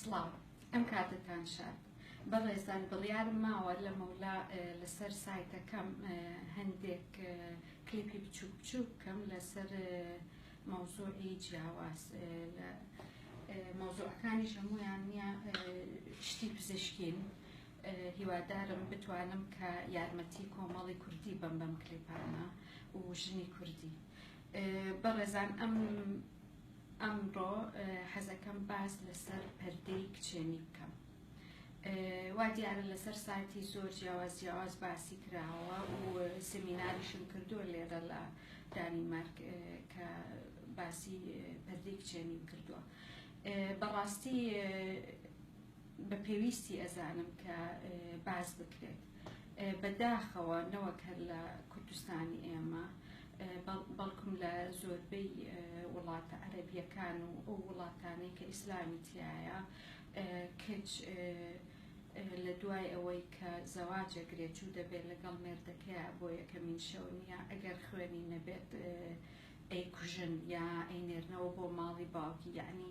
سڵاو ئەم کاتەتان شاد بەڕێزان بڕیارم ماوە لەمەولا لەسەر سایتەکەم هەندێک کلیپی بچوک بچوک بکەم لەسەر مەوزوعی جیاواز لە مەوزوعەکانیش هەموویان نییە شتی پزیشکین هیوادارم بتوانم کە یارمەتی کۆمەڵی کوردی بەم بەم کلیپانە و ژنی کوردی بەڕێزان ئەم ئەمڕۆ حەزەکەم باس لەسەر پەردەی کچێنی بکەم. وا دیارە لەسەر سایتی زۆر جیاواز جیاواز باسی کراوە و سمیناریشم کردووە لێرە لە دانیمارک کە باسی پەردەی کچێنیم کردووە. بەڕاستی بە پێویستی ئەزانم کە باس بکرێت. بەداخەوە نەوەک هەر لە کوردستانی ئێمە بەڵکم لە زۆربەی وڵاتە عەرەبیەکان و ئەو وڵاتانەی کە ئیسلامی تایە کچ لە دوای ئەوەی کە زەواجە گرێت جوو دەبێت لەگەڵ مێردەکەیا بۆ یەکەمین شەو نییە ئەگەر خوێنی نەبێت ئەیکوژن یا ئەینێرنەوە بۆ ماڵی باوکی یعنی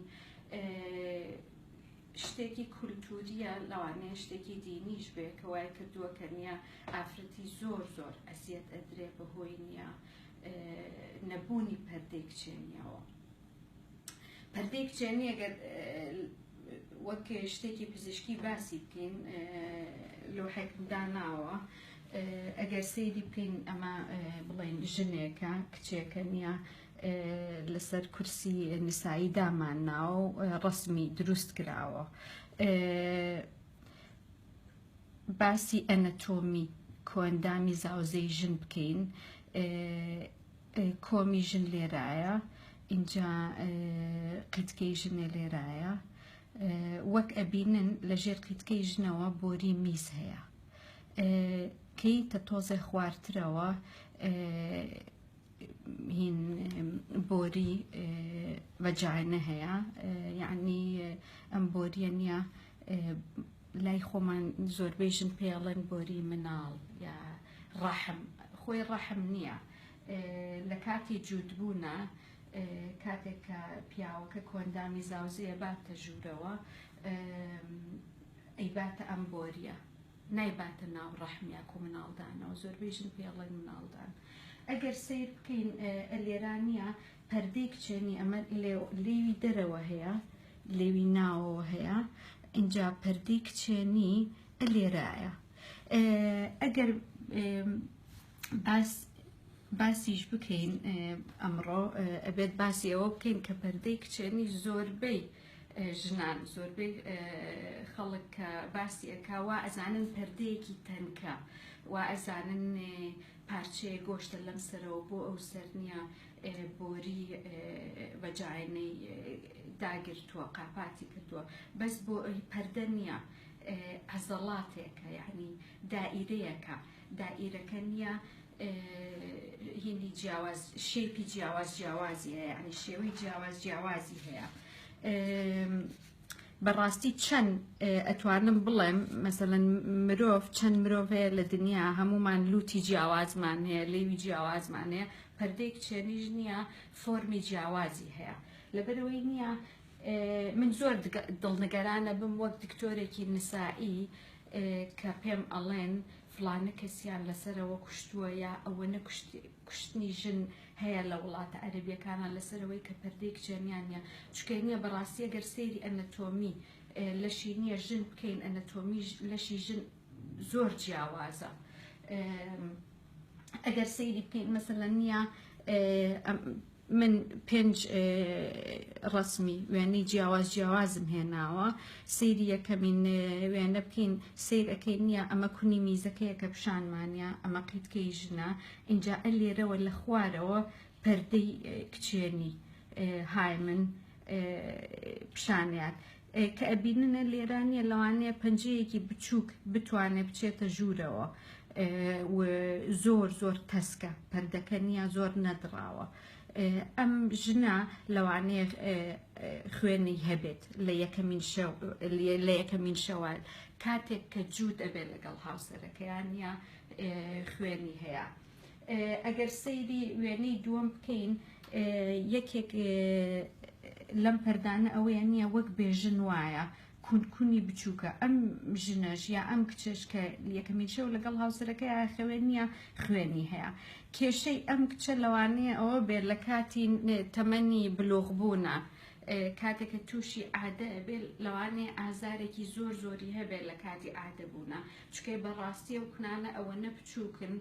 شتێکی کولتوریە لەوانەیە شتێکی دینیش بێ کە وای کردووە کە نییە ئافرەتی زۆر زۆر ئەزیەت ئەدرێ بەهۆی نییە نەبوونی پەردەی کچێنیەوە پەردەی کچێنی ئەگەر وەک شتێکی پزیشکی باسی بکەین لۆحێکم داناوە ئەگەر سەیری بکەین ئەمە بڵێن ژنێکە کچێکە نییە لەسەر کورسی نسایی دامان ناوە و ڕەسمی دروست کراوە. باسی ئەنەتۆمی کۆئەندامی زاوزێی ژن بکەین کۆمی ژن لێرایە ئینجا قیتکەی ژنێ لێرایە وەک ئەبینن لە ژێر قیتکەی ژنەوە بۆری میز هەیە کەیتە تۆزێ خوارترەوە هین بۆری ڤەجاینە هەیە یعنی ئەم بۆریە نییە لای خۆمان زۆربەی ژن پێڵێن بۆری مناڵ یا ڕەحم خۆی ڕەحم نییە لە کاتی جووتبوونە کاتێک کە پیاوەکە کۆندامی زاوزەیە باتە ژوورەوە ئەیباتە ئەم بۆریە نایباتە ناو ڕەحم یاکو مناڵدانەوە زۆربەی ژن پێڵێن مناڵدان ئەگەر سەیر بکەین لێرا نییە پەردەی کچێنی ئەمە لێوی دەرەوە هەیە لێوی ناوەوە هەیە ئینجا پەردەی کچێنی لێرایە ئەگەر باس باسیش بکەین ئەمڕۆ ئەبێت باسی ئەوە بکەین کە پەردەی کچێنی زۆربەی ژنان زۆربەی خەڵک کە باسی ئەکا وا ئەزانن پەردەیەکی تەنکە وا ئەزانن پارچەیە گۆشتە لەم سەرەوە بۆ ئەو سەر نییە بۆری ڤەجاینەی داگرتووە قاپاتی کردووە بەس بۆ پەردە نییە عەزەڵاتێکە یعنی دائیرەیەکە دائیرەکە نییە هینی جیاواز شەیپی جیاواز جیاوازی هەیە یعنی شێوەی جیاواز جیاوازی هەیە بەڕاستی چەند ئەتوانم بڵێم مەسەلەن مرۆڤ چەند مرۆڤ هەیە لە دنیا هەمومان لوتی جیاوازمان هەیە لێوی جیاوازمان هەیە پەردەی کچێنیش نییە فۆرمی جیاوازی هەیە لەبەرەوەی نییە من زۆر دڵنگەرانە بم وەک دکتۆرێکی نسائی کە پێم ئەڵێن فڵانە کەسیان لەسەرەوە کوشتووە یا ئەوەنە کوشتنی ژن هەیە لە وڵاتە عەرەبیەکانا لەسەرەوەی کە پەردەی کچێنیان نیە چونکە نیە بەڕاستی ئەگەر سەیری ئەنەتۆمی لەشی نیە ژن بکەین ئەنەتۆمی لەشی ژن زۆر جیاوازە ئەگەر سەیری بکەین مەسەلەن نیە من پێنج ڕەسمی وێنەی جیاواز جیاوازم هێناوە سەیری یەکەمین وێنە بکەین سەیر ئەکەین نییە ئەمە کونی میزەکەیە کە پیشانمانە ئەمە قیتکەی ژنە ئینجا ئە لێرەوە لە خوارەوە پەردەی کچێنی hymen پیشانیات کە ئەبیننە لێرا نییە لەوانەیە پەنجەیەکی بچووک بتوانێت بچێتە ژوورەوە و زۆر زۆر تەسکە پەردەکە نییە زۆر نەدڕاوە ئەم ژنە لەوانەیە خوێنی هەبێت لە یەکەمین شەو لە یەکەمین شەوال کاتێک کە جووت ئەبێت لەگەڵ هاوسەرەکەیان یا خوێنی هەیە. ئەگەر سەیری وێنەی دووەم بکەین یەکێک لەم پەردانە ئەوەیە نییە وەک بێژن وایە. کون کونی بچووکە ئەم ژنەش یا ئەم کچەش کە یەکەمین شەو لەگەڵ هاوسەرەکەی ئاخەوێ نییە خوێنی هەیە. کێشەی ئەم کچە لەوانەیە ئەوە بێت لە کاتی تەمەنی بلوغ بوونە کاتێک کە تووشی عادە ئەبێت لەوانەیە ئازارێکی زۆر زۆری هەبێت لە کاتی عادە بوونە چونکە بەڕاستی ئەو کونانە ئەوەنە بچووکن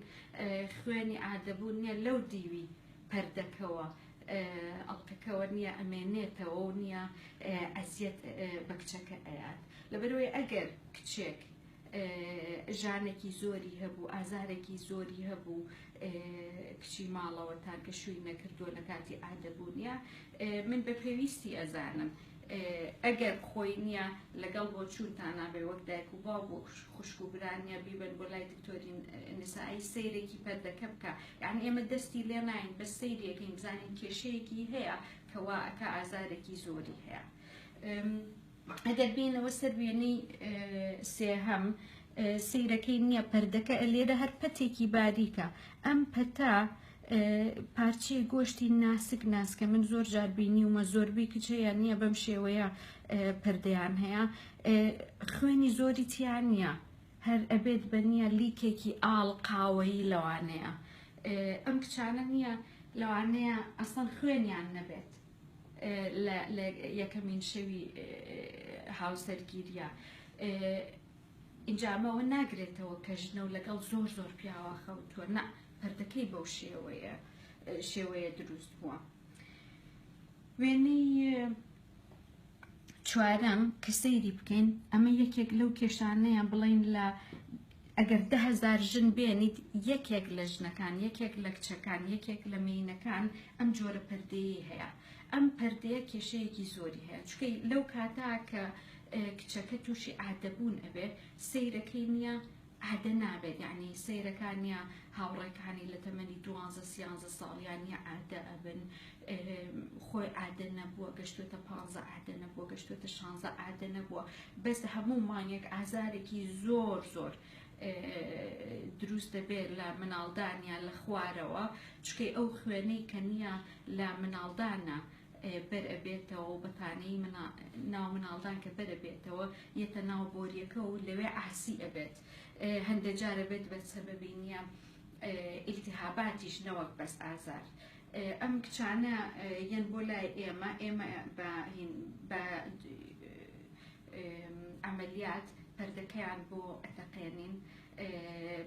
خوێنی عادەبوون نییە لەو دیوی پەردەکەوە ئەڵقەکەوە نییە ئەمێنێتەوە و نییە ئەزیەت بە کچەکە ئەیات لەبەرەوەی ئەگەر کچێک ژانێکی زۆری هەبوو ئازارێکی زۆری هەبوو کچی ماڵەوەتان کە شووی نەکردووە لە کاتی عادەبوونیە من بە پێویستی ئەزانم ئەگەر خۆی نییە لەگەڵ بۆ چوونتانا بێ وەک دایک و باوک وەک خوشک و برا نییە بیبەن بۆ لای دکتۆری نسایی سەیرێکی پەردەکە بکە یعنی ئێمە دەستی لێ ناین بەس سەیرێکین بزانین کێشەیەکی هەیە کەوا ئەکا ئازارێکی زۆری هەیە. ئەگەر بێینەوە سەر وێنەی سێهەم سەیرەکەی نییە پەردەکە لێرە هەر پەتێکی باریکە ئەم پەتە پارچەی گۆشتی ناسک ناسکە من زۆر جار بینیومە زۆربەی کچەیان نییە بەم شێوەیە پەردەیان هەیە خوێنی زۆری تیان نییە هەر ئەبێت بە نییە لیکێکی ئاڵ قاوەیی لەوانەیە ئەم کچانە نییە لەوانەیە ئەسڵەن خوێنیان نەبێت لە یەکەمین شەوی هاوسەرگیریە ئینجا ئەمەوە ناگرێتەوە کە ژنە و لەگەڵ زۆر زۆر پیاوە خەوتووە نا پەردەکەی بەو شێوەیە شێوەیە دروست بووە وێنەی چوارەم کە سەیری بکەین ئەمە یەکێک لەو کێشانەیە بڵین لە ئەگەر 10,000 ژن بێنیت یەکێک لە ژنەکان یەکێک لە کچەکان یەکێک لە مێینەکان ئەم جۆرە پەردەیەی هەیە ئەم پەردەیە کێشەیەکی زۆری هەیە چونکە لەو کاتە کە کچەکە تووشی عادەبوون ئەبێ سەیرەکەی نییە عادە نابێت یعنی سەیرەکان نییە هاوڕێکانی لە تەمەنی دوانزە سیانزە ساڵیان نییە عادە ئەبن خۆی عادە نەبووە گەشتوتە پانزە عادە نەبووە گەشتوتە شانزە عادە نەبووە بەس هەموو مانگێک ئازارێکی زۆر زۆر دروست دەبێت لە مناڵدان یان لە خوارەوە چکەی ئەو خوێنەی کە نییە لە مناڵدانە بەر ئەبێتەوە و بەتانەی ناو مناڵدان کە بەر ئەبێتەوە یەتە ناو بۆریەکە و لەوێ عاسی ئەبێت هەندێک جارە بێت بە سەبەبی نییە ئیلتیهاباتیش نەوەک بەس ئازار ئەم کچانە یەن بۆ لای ئێمە ئێمە بە عەمەلیات پەردەکەیان بۆ ئەتەقێنین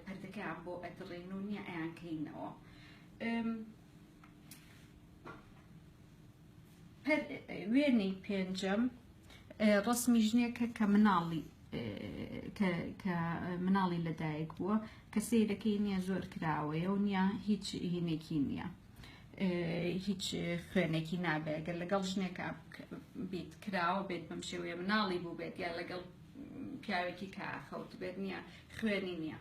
پەردەکەیان بۆ ئەدڕین و نییە ئەیانکەینەوە. وێنەی پێنجەم ڕسمی ژنێکە کە مناڵی کە مناڵی لەدایک بووە کە سەیرەکەی نییە زۆر کراوەیە و نییە هیچ هینێکی نییە. هیچ خوێنێکی نابێت گەر لەگەڵ ژنێکا بیت کراوە بێت بەم شێوەیە مناڵی بوو بێت یا لەگەڵ پیاوێکی کە خەوت بێت نییە خوێنی نییە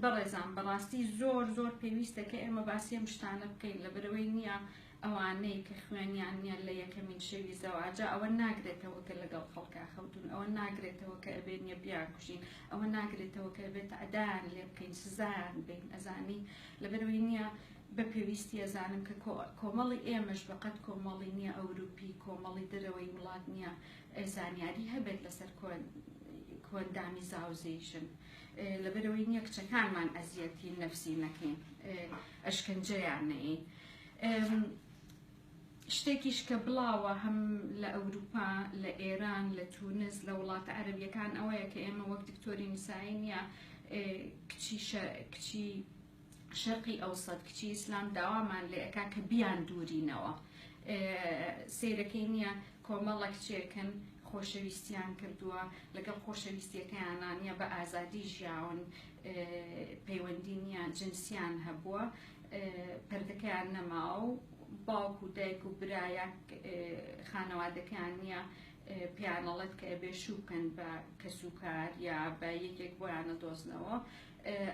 بەڕێزان بەڕاستی زۆر زۆر پێویستە کە ئێمە باسی ئەم شتانە بکەین لەبەرەوەی نییە ئەوانەی کە خوێنیان نییە لە یەکەمین شەوی زەواجە ئەوە ناگرێتەوە کە لەگەڵ خەڵکا خەوتون ئەوە ناگرێتەوە کە ئەبێ نییە بیانکوژین ئەوە ناگرێتەوە کە ئەبێت تەعدایان لێ بکەین سزایان بین ئەزانی لەبەرەوەی نییە بە پێویستی ئەزانم کە کۆمەڵی ئێمەش بەقەد کۆمەڵی نییە ئەوروپی کۆمەڵی دەرەوەی وڵات نییە زانیاری هەبێت لەسەر کۆندامی زاوزێی ژن لەبەرەوەی نییە کچەکانمان ئەزیەتی نەفسی نەکەین ئەشکەنجەیان نەین شتێکیش کە بڵاوە هەم لە ئەوروپا لە ئێران لە تونس لە وڵاتە عەرەبیەکان ئەوەیە کە ئێمە وەک دکتۆری نسایی نییە کچی کچی شەرقی ئەوسەت کچی ئیسلام داوامان لێ ئەکا کە بیان دوورینەوە سەیرەکەی نییە کۆمەڵە کچێکن خۆشەویستیان کردووە لەگەڵ خۆشەویستیەکەیانان نییە بە ئازادی ژیاون پەیوەندی نییە جنسیان هەبووە پەردەکەیان نەماوە و باوک و دایک و برایە خانەوادەکەیان نییە پێیان ئەڵێت کە ئەبێ شوو بکەن بە کەسوکار یا بە یەکێک بۆیانە دۆزنەوە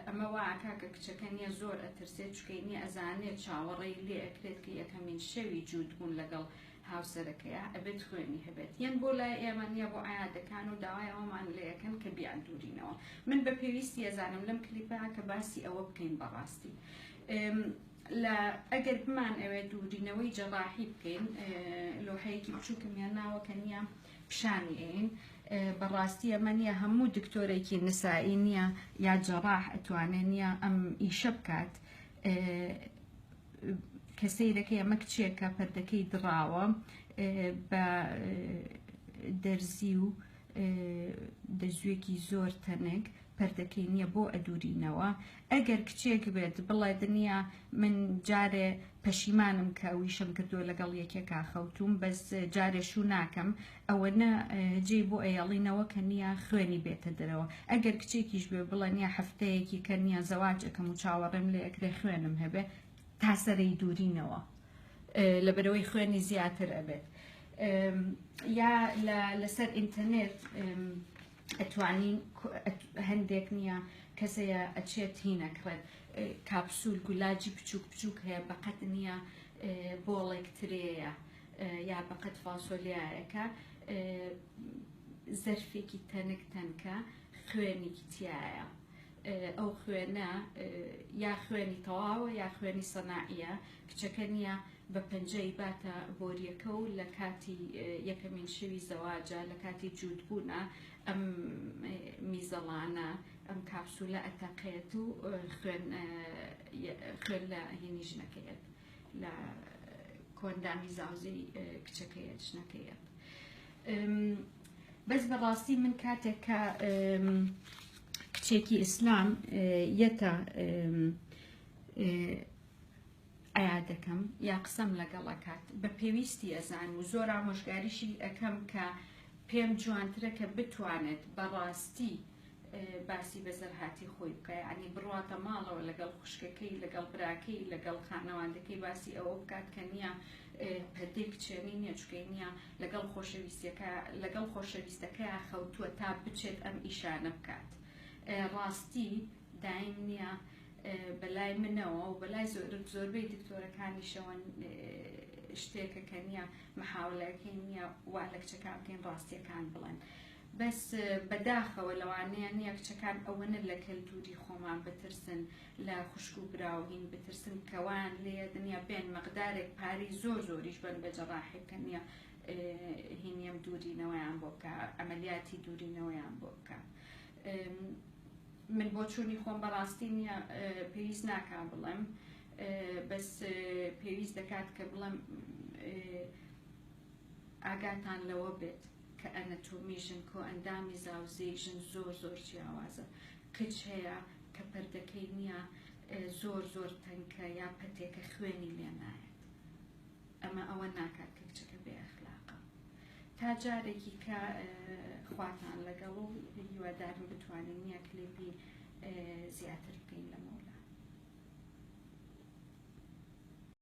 ئەمە وا ئەکا کە کچەکە نییە زۆر ئەترسێت چونکەی نییە ئەزانێت چاوەڕێی لێ ئەکرێت کە یەکەمین شەوی جووت بوون لەگەڵ هاوسەرەکەیا ئەبێت خوێنی هەبێت یەن بۆ لای ئێمە نییە بۆ عیادەکان و داوای ئەوەمان لێ ئەکەن کە بیان دوورینەوە من بە پێویستی ئەزانم لەم کلیپە کە باسی ئەوە بکەین بەڕاستی لە ئەگەر بمان ئەوێ دوورینەوەی جەڕاحی بکەین لۆحەیەکی بچووکم یان ناوە کە نییە. پیشانی ئەین. بەڕاستی ئەمە نییە هەموو دکتۆرێکی نسائی نییە یا جەڕاح ئەتوانێ نییە ئەم ئیشە بکات. کە سەیرەکەی ئەمە کچێکە پەردەکەی دڕاوە بە دەرزی و دەزوویەکی زۆر تەنک پەردەکەی نییە بۆ ئەدورینەوە. ئەگەر کچێک بێت بڵێ دنیا من جارێ پەشیمانم کە ویشم کردووە لەگەڵ یەکێکا خەوتوم بەس جارێ شوو ناکەم، ئەوەنە جێی بۆ ئەیەڵینەوە کە نییە خوێنی بێتە دەرەوە. ئەگەر کچێکیش بێ بڵێ نییە هەفتەیەکی کە نییە زەواج ئەکەم و چاوەڕێم لێ ئەکرێ خوێنم هەبێ، تا سەرەی دوورینەوە لەبەرەوەی خوێنی زیاتر ئەبێت. یا لەسەر ئینتەرنێت ئەتوانین هەندێک نییە کەسەیە ئەچێت هینەکڕێت کاپسول گولاجی بچووک بچووک هەیە بەقەت نییە بۆڵێک ترێیە یا بەقەت فاسۆلیایەکە، زەرفێکی تەنک تەنکە خوێنێکی تایە، ئەو خوێنە یا خوێنی تەواوە یا خوێنی سەناعیە. کچەکە نییە بە پەنجەی باتە بۆریەکە و لە کاتی یەکەمین شەوی زەواجە لە کاتی جووتبوونە ئەم میزەڵانە ئەم کاپسولە ئەتەقێت و خوێن لە هینی ژنەکەیەت، لە کۆندامی زاوزێی کچەکەیەت ژنەکەیەت. بەس بەڕاستی من کاتێک کە کچێکی ئیسلام یەتە عیادەکەم یا قسەم لەگەڵ ئەکات بە پێویستی ئەزانم و زۆر ئامۆژگاریشی ئەکەم کە پێم جوانترە کە بتوانێت بەڕاستی باسی بەسەرهاتی خۆی بکە، یعنی بڕواتە ماڵەوە لەگەڵ خوشکەکەی لەگەڵ براکەی لەگەڵ خانەواندەکەی باسی ئەوە بکات کە نییە پەردەی کچێنی نییە، چکەی نییە لەگەڵ خۆشەویستیەکە لەگەڵ خۆشەویستەکەیا خەوتووە تا بچێت ئەم ئیشانە بکات. ڕاستی دایم نییە بەلای منەوە و بەلای زۆربەی دکتۆرەکانیشەوە شتێکە کە نییە محاولەکەی نییە وا لە کچەکان بکەین ڕاستیەکان بڵێن. بەس بەداخەوە لەوانەیە نییە کچەکان ئەوەنە لە کەلتوری خۆمان بترسن، لە خوشک و براوهین بترسن کەوان لێ دنیا بێن مقدارێک پارەی زۆر زۆریش بن بە جەڕاحێک کە نییە هینیم دوورینەوەیان بۆ بکە، عملیاتی دوورینەوەیان بۆ بکە. من بۆچوونی خۆم بەڕاستی نییە پێویست ناکا بڵێم، بەس پێویست دەکات کە بڵێم ئاگاتان لەوە بێت کە ئەنەتۆمی ژن کۆئەندامی زاوزێی ژن زۆر زۆر جیاوازە. کچ هەیە کە پەردەکەی نییە زۆر زۆر تەنکە یا پەتێکە خوێنی لێ نایەت، ئەمە ئەوە ناکات کە کچەکە بێ ئەخلاقە. تا جارێکی کە خواتان لەگەڵ و هیوادارم بتوانین نییە کلیپی